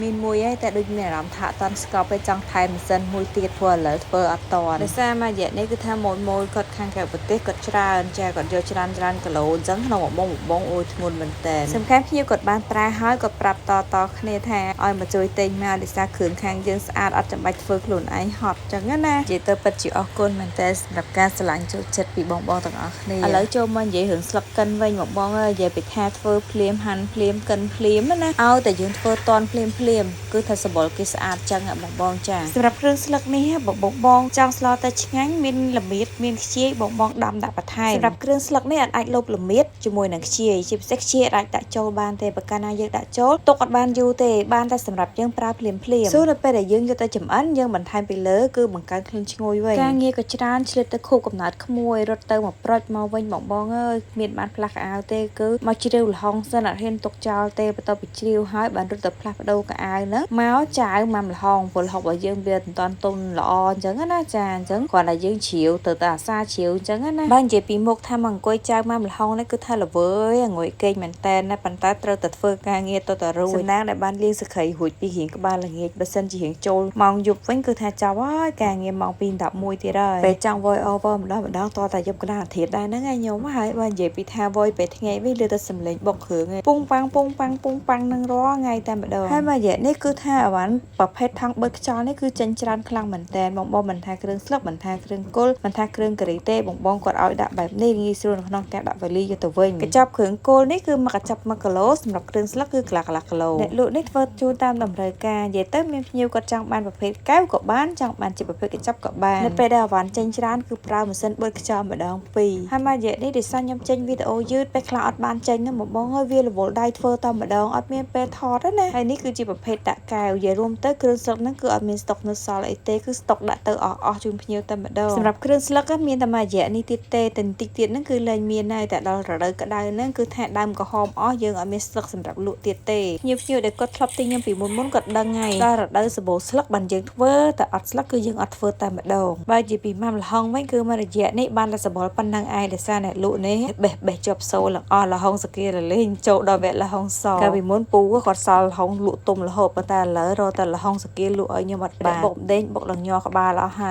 មានមួយហើយតែដូចមានអារម្មណ៍ថាអត់តន់ស្កប់ទេចង់ថែមម៉ាស៊ីនមួយទៀតព្រោះឥឡូវធ្វើអត់តន់ដោយសារមួយរយៈនេះគឺថាម៉ូយម៉ូយគាត់ខាងក្រៅប្រទេសគាត់ច្រើនចាគាត់យកច្រើនច្រើនគីឡូអញ្ចឹងក្នុងមួយបងមួយបងអូយធ្ងន់មែនតើសំខាន់ភ្ញៀវគាត់បានប្រើហើយគាត់ប្រាប់តតគ្នាថាឲ្យមកជួយទិញមកដោយសារគ្រឿងខាងយើងស្អាតអត់ចាំបាច់ធ្វើខ្លួនឯងហត់អញ្ចឹងណានិយាយទៅពិតជាអរគុណមែនតើសម្រាប់ការស្រឡាញ់ចូលចិត្តពីបងបងទាំងអស់គ្នាឥឡូវចូលមកនិយាយរឿងស្លឹកកិនវិញបងបងអើយនិយាយពីថាធ្វើភ្លាមហាន់ភ្លាមកិនភ្លាមណាឲ្យតែយើងធ្វើតន់ភ្លាមភ្លាមគឺថាសបល់គេស្អាតចឹងបងបងចាសម្រាប់គ្រឿងស្លឹកនេះបងបងបងចង់ស្លទៅឆ្ងាញ់មានល្មៀតមានខ្ជាយបងបងដាំដាក់បន្ថែមសម្រាប់គ្រឿងស្លឹកនេះអាចលុបល្មៀតជាមួយនឹងខ្ជាយជាពិសេសខ្ជាយអាចដាក់ចូលបានទេបើកាលណាយើងដាក់ចូលទុកអត់បានយូរទេបានតែសម្រាប់យើងប្រើភ្លាមភ្លាមសូនៅពេលដែលយើងយកទៅចម្អិនយើងបន្ថែមពីលើគឺបង្កើនក្លិនឈ្ងុយវិញការងារក៏ច្រើនឆ្លៀតទៅខូបកំណត់ក្មួយរត់ទៅមកប្រុចមកវិញបងបងអើយគ្មានបានផ្លាស់កៅអៅទេគឺមកជ្រាវល្ហុងសិនអត់ហ៊ានទុកចោលទេបន្ទាប់ពីជ្រាវហើយបានរត់ទៅផ្លាស់ប្ដូរកៅអៅហ្នឹងមកចាវម៉ាំល្ហុងព្រោះល្ហុងរបស់យើងវាមិនតាន់ទុនល្អអញ្ចឹងណាចាអញ្ចឹងគ្រាន់តែយើងជ្រាវទៅតែអាសាជ្រាវអញ្ចឹងណាបើនិយាយពីមុខថាមកអង្គុយចាវម៉ាំល្ហុងនេះគឺថាល្វើយងុយគេងមែនតែនណាប៉ុន្តែត្រូវតែធ្វើការងារទៅតែរួចសំណាងដែលបានលាងសក្រីរួចពីរៀងក្បាលល្ងាចបើសិនជារៀងចូលម៉ោងយប់វិញគឺថាចប់ហើយការងារម៉ោង2:11ទៀតហើយពេលចង់ voice over ម្ដងម្ដងតតែយប់កណ្ដាលអាទិត្យដែរហ្នឹងឯងខ្ញុំហើយបើនិយាយពីថា voice ពេលថ្ងៃវិញលើតែសំឡេងបុកគ្រឿងឯងពុងប៉ាំងពុងប៉ាំងពុងប៉ាំងនឹងរាល់ថ្ងៃតែម្ដងហើយមួយរយៈនេះគឺថាអវ៉ាន់ប្រភេទថង់បឺតខ្យល់នេះគឺចេញច្រើនខ្លាំងមែនតើបងបងមិនថាគ្រឿងស្លឹកមិនថាគ្រឿងគល់មិនថាគ្រឿងការីទេបងបងគាត់ឲ្យដាក់បែបនេះងាយស្រួលនៅក្នុងការដាក់វ៉ាលីយកទៅវិញកញ្ចប់គ្រឿងគល់នេះគឺមកកញ្ចប់1គីឡូសម្រាប់គ្រឿងស្លឹកគឺកន្លះកន្លះគីឡូអ្នកលក់នេះធ្វើជូនតាមតម្រូវការនិយាយទៅមានភ្ញៀវគាត់ចង់បានប្រភេទកែវក៏បានចង់បានជាប្រភេទកញ្ចប់ក៏បាននៅពេលដែលអវ៉ាន់ចេញច្រើនគឺប្រើម៉ាស៊ីនបឺតខ្យល់ម្ដងពីរហើយមួយរយៈនេះដោយសារខ្ញុំចេញវីដេអូយឺតពេលខ្លះអត់បានចេញហ្នឹងបងបងហើយវារវល់ដៃធ្វើតែម្ដងអត់មានពេលថតទេណាហើយនេះគឺជាប្រភេទដាក់កែវនិយាយរួមទៅគ្រឿងស្លឹកហ្នឹងគឺអត់មានស្តុកនៅសល់អីទេគឺស្តុកដាក់ទៅអស់អស់ជូនភ្ញៀវតែម្ដងសម្រាប់គ្រឿងស្លឹកមានតែមួយរយៈនេះទៀតទេតែបន្តិចទៀតហ្នឹងគឺលែងមានហើយតែដល់រដូវក្តៅហ្នឹងគឺថាដើមក្រហមអស់យើងអត់មានស្លឹកសម្រាប់លក់ទៀតទេភ្ញៀវភ្ញៀវដែលគាត់ធ្លាប់ទិញខ្ញុំពីមុនមុនគាត់ដឹងហើយដល់រដូវសម្បូរស្លឹកបានយើងធ្វើតែអត់ស្លឹកគឺយើងអត់ធ្វើតែម្ដងបើជាពីម៉ាំល្ហុងវិញគឺមួយរយៈនេះបានតែសម្បុរប៉ុណ្ណឹងឯងដោយសារអ្នកលក់នេះបេះបេះជាប់សូលទាំងអស់ល្ហុងសគារលេងចូលដល់វគ្គល្ហុងសកាលពីមុនពូគាត់សល់ល្ហុងលក់ទុំរហូតប៉ុន្តែឥឡូវរកតែល្ហុងសគាលក់ឲ្យខ្ញុំអត់បានបុកដេញបុកដល់ញ័រក្បាលអស់ហើយ។